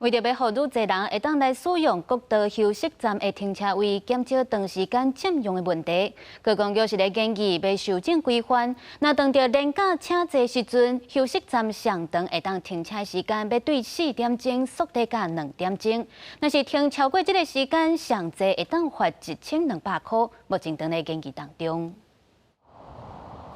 為著欲予愈濟人會當來使用國道休息站的停車位，減少長時間佔用的問題，高公局是咧研議欲修正規範。若當著連假車濟時陣，休息站上長會當停車時間欲對4點鐘縮短到2點鐘。若是停超過這个時間，上濟會當罰1200箍。目前正咧研議當中。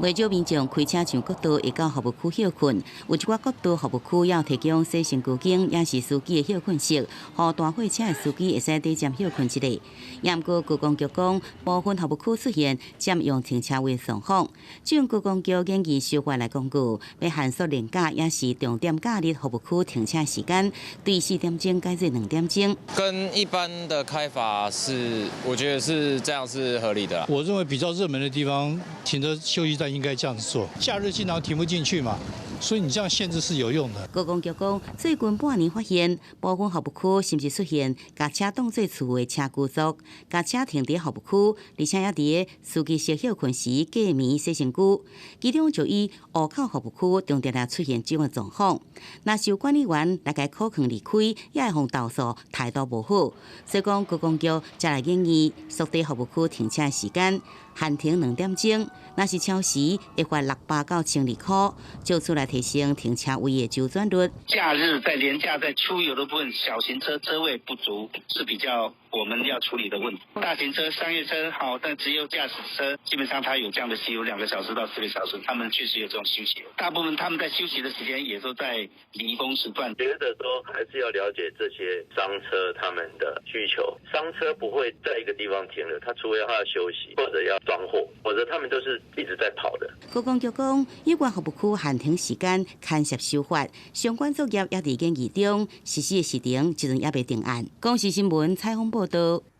袂少民眾開車上國道會到服務區歇睏，有一寡國道服務區也有提供洗身軀間，抑是司機的歇睏室，予大貨車的司機會使短暫歇睏一下。毋過高公局講，部分服務區出現佔用停車位的狀況，將高公局研議修法來公告，欲限縮連假抑是重點假日服務區停車時間，對4點鐘改做2點鐘。跟一般的開法是，我覺得是這樣是合理的。我認為比較熱門的地方停車休息站應該這樣子做，假日經常停不進去嘛，所以你這樣限制是有用的。高公局講，最近半年發現部分服務區甚至出現共車當做厝的車龜族，共車停佇服務區，而且也佇司機室歇睏時過暝洗身軀。其中就以湖口服務區重點來出現這種狀況。若是有管理員來共許可離開，也會予投訴態度無好。所以講高公局才來建議縮短服務區停車時間，限停2點鐘。若是超時，會罰600到1200箍，借此來提升停車位的周轉率。假日在連假在出遊的部分，小型車車位不足是比較我們要處理的問題。大型車、商業車好，但只有駕駛車，基本上它有這樣的需求，2個小時到4個小時，他們確實有這種休息。大部分他們在休息的時間也都在離峰時段。覺得說還是要了解這些商車他們的需求。商車不會在一個地方停的，他除非他要休息或者要裝貨，否則他們都是一直在跑的。高公局講，有關服務區限停時間牽涉修法，相關作業也佇研議中，實施的時程這陣猶未定案。公視新聞採訪報道。